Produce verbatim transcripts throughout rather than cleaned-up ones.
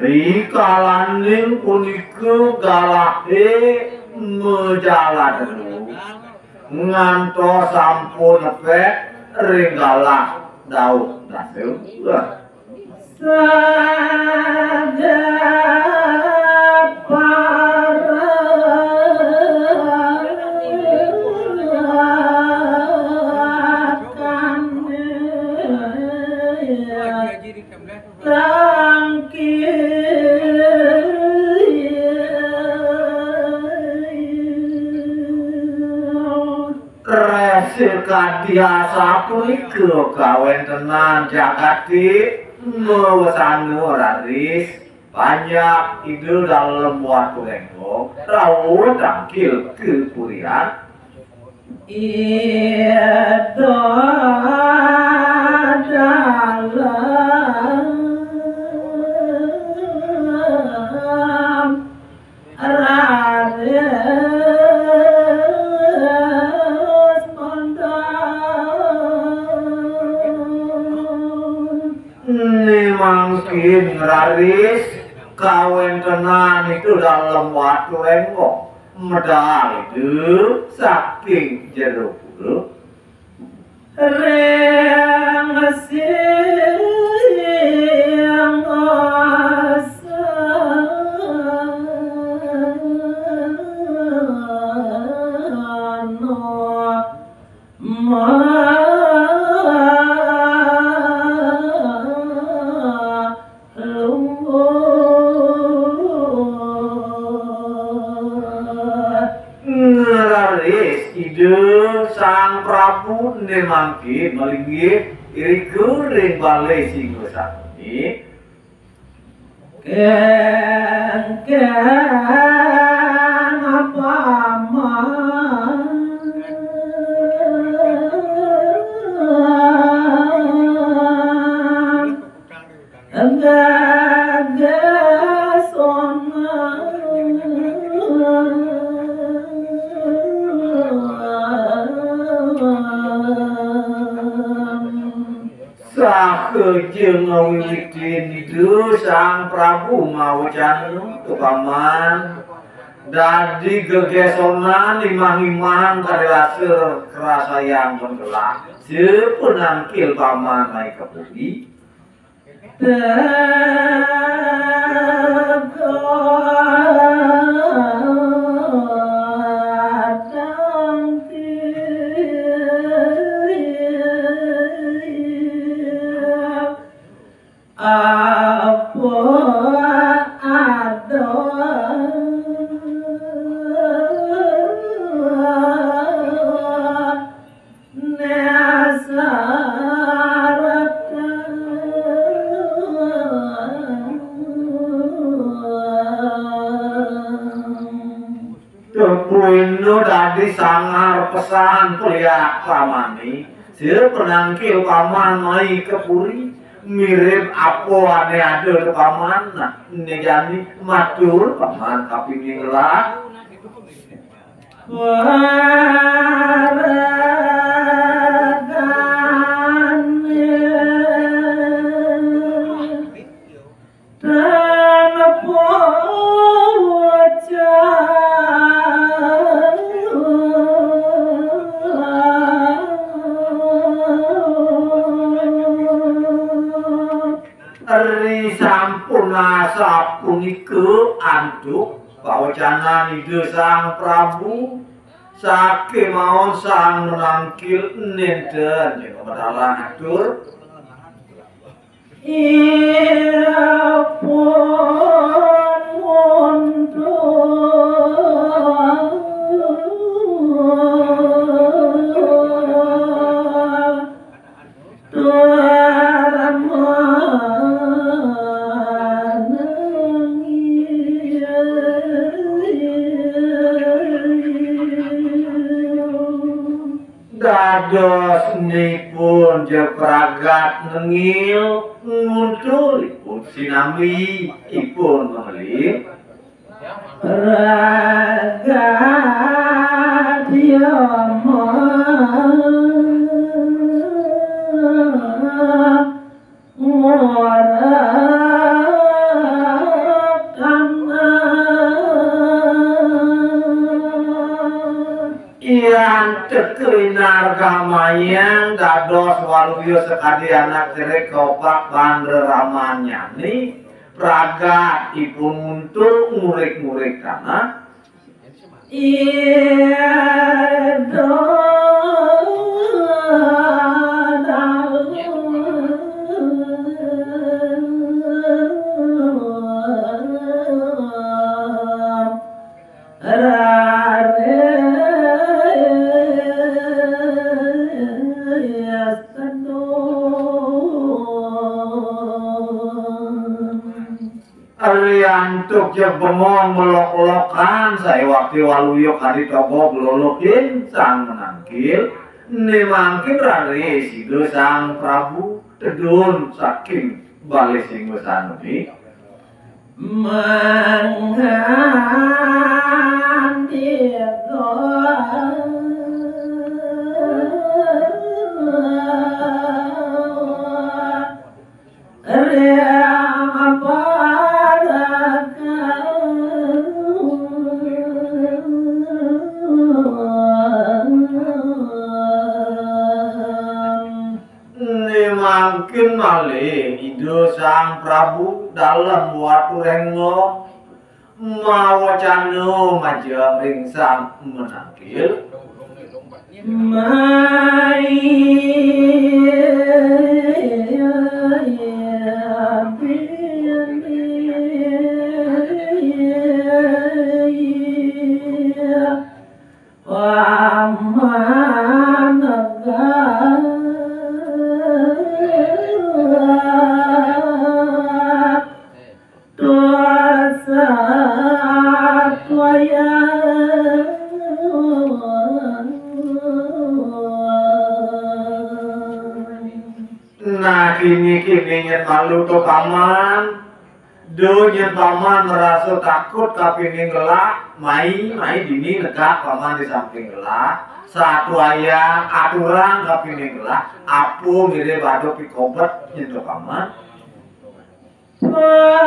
Rikalaning punika galahé majalan ngantos sampun nepek ring galah dauh dasa. Rese kadi asapunika kawéntenan jagaté mawesana raris panjak Ida Dalem Watu Rénggong rauh tangkil ka purian. Ida Dalem raris mendem. Né mangkin raris kawéntenan Ida Dalem Watu Rénggong medal Ida saking jero pura. Ring singgasana ma- Lungguh. Ngraris Ida Sang Prabu né mangkin malinggih irika ring balé singgasana. Kénkén paman. Saja ngawiwitin Ida Sang Prabu mawecana ka paman, dadi gegésonan imah-imah kadi rasa krasayang penggelah. Sapanangkil paman mai ka puri. Apa ada Tepuina dadi sangar pesan peliak pamané, sapanangkil paman mai ka puri, mirib apa ané ada ka paman, nah, né jani matur paman kapining gelah. Waragané tanpa wajah. Ri sampun asapunika antuk pawecanan Ida Sang Prabu, sakémaon sang manangkil nénten nika madalang atur. Ipun mundur. Dados nipun ja pragat nengil, nguntul ipun sinambi ipun mengelih. Pragat yama ngorek tanah. Yan teka inargamayang dados waluya sakadi anak cerik kaopak bandra ramannyane, pragat ipun nguntul ngurik-ngurik tanah. Ida dalem raris teduh. Riantuk ja bengong melok-lokan, saiwakti waluya kadi togog lolokin sang menangkil, ne mangkin raris Ida Sang Prabu tedun saking balih singgasanane. Mangandika. Ne mangkin malih Ida Sang Prabu Dalem Watu Renggo mawacana majeng ring Sang Menangkil. Mai paman Dosa tuaya. Nah, kini-kini nyén malu to paman. Duh, nyén paman marasa takut kapining gelah, mai, mai dini negak paman di samping gelah. Satuayang aturang kapining gelah, apa mirib ada pikobet nyén to paman. Parakane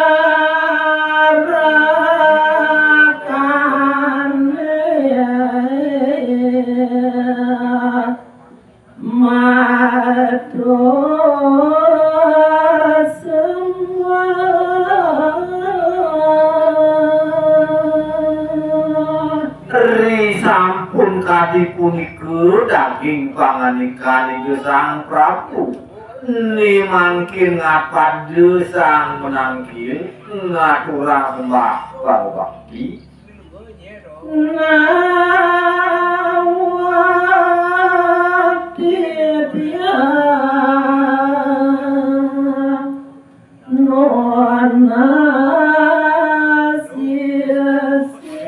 matur semua. Ri sampun kadi punika daging pangandikan Ida Sang Prabu. Né mangkin ngapada sang manangkil ngaturang sembah parabakti. Nawati tiang nunas sisi.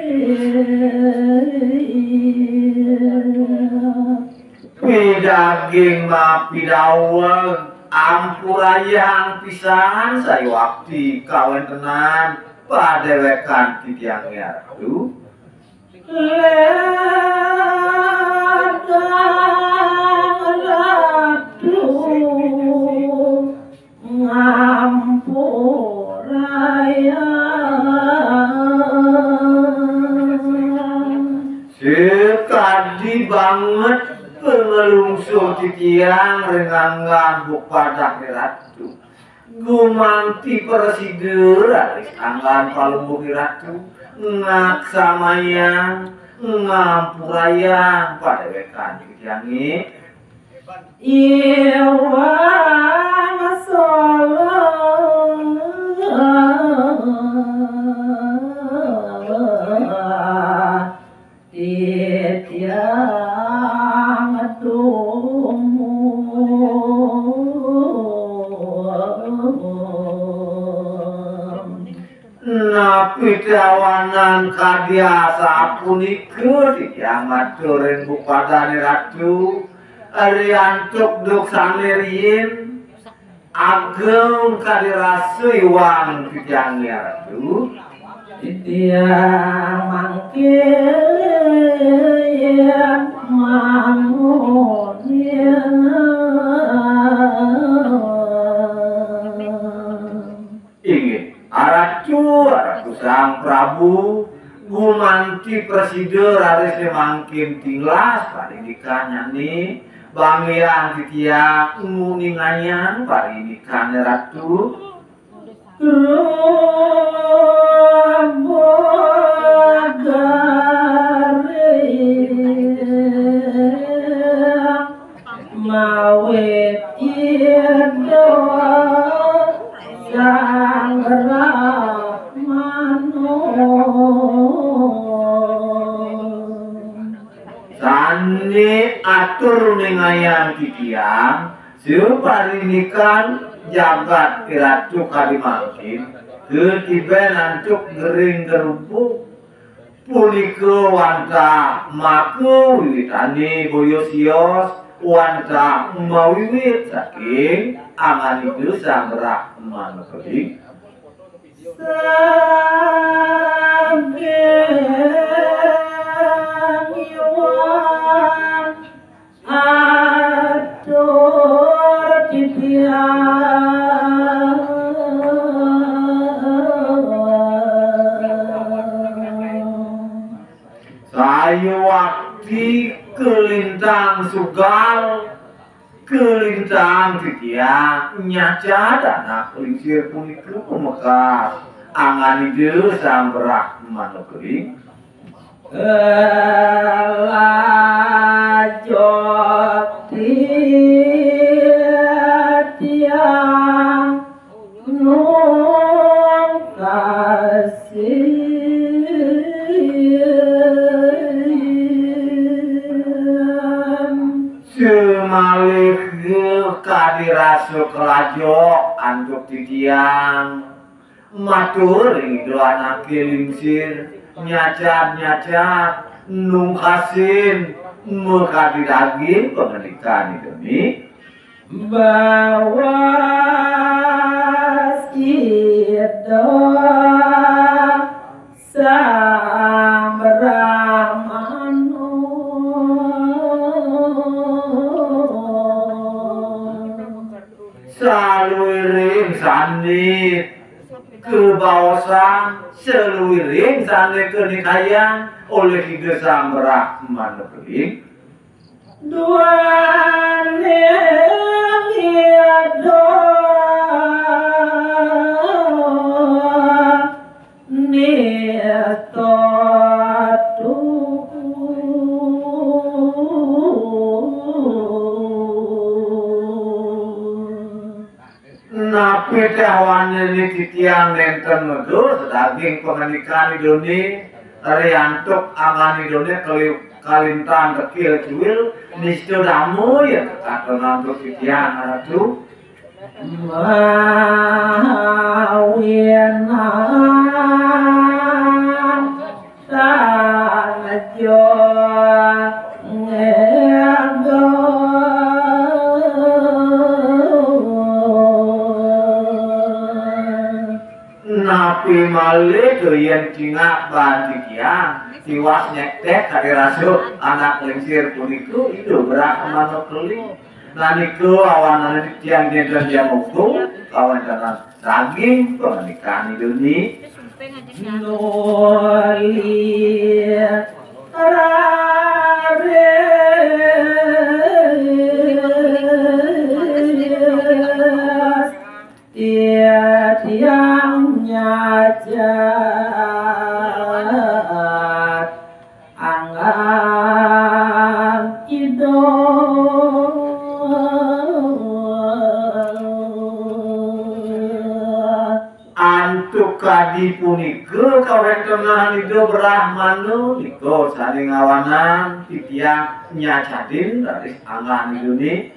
Pidaging mapidaweg, ampurayang pisan sayuakti kawéntenan padéwékan titiangé Ratu. Ledang Ratu. Ngampurayang. Sakadi banget panglungsur titiang ring anggan bupadak Ratu. Gumanti prasida raris anggan palungguh Ratu. Ngaksamayang, ngampurayang padéwékan titiangé. Iwang solo titiang tumu. Pitawanan kadi asapunika titiang matur ring bupadané Ratu, riantuk duk sané riin, ageng kadi rasa iwang titiangé Ratu. Titiang mangkin mangunin. Inggih, Aratu, Aratu Sang Prabu, gumanti prasida raris mangkin tinglas parindikanyané, banggiang titiang nguningayang parindikané Ratu. Mawit Ida Sang Brahmana. Sané atur ningayang titiang, saparindikan jagat Iratu kadi mangkin, katiban antuk gering gerubung. Punika wantah maka wiwitané boya sios, wantah mawiwit saking anggan Ida Sang Brahmana Keling. Saking iwang atur titiang. Sayuwakti kalintang sugal, kalintang titiang nyacad anak lingsir punika pamekas anggan Ida Sang Brahmana Keling. Lajeng titiang nungkasin. Samalih kadi rasa kalajok antuk titiang matur ring Ida anaké lingsir, nyacad-nyacad, nungkasin, makadi daging pangandikan Idané. Bawas Ida Sang Brahmana. Saluiring sané kabaosang, saluiring sané kanikayang olih Ida Sang Brahmana Keling. Duaning Ida nistatu. Napi té awanan titiang nénten ngegus daging pangandikan Idané, riantuk anggan Idané kali-, kalintang tekil cuil, nista dama ya katanan antuk titiang Ratu. Mawinan tanaja ngega. Napi malih to yén cingak ban titiang, tiwas nyektek kadi rasa anak lingsir punika, Ida Brahmana Keling. Nanika awanan titiang nénten titiang mugung, kawéntenan daging pangandikan Idané. Nuli raris titiang nyacad anggan Ida. Antuk kadi punika kawéntenan Ida Brahmana nika sané ngawanang titiang nyacadin raris anggan Idané.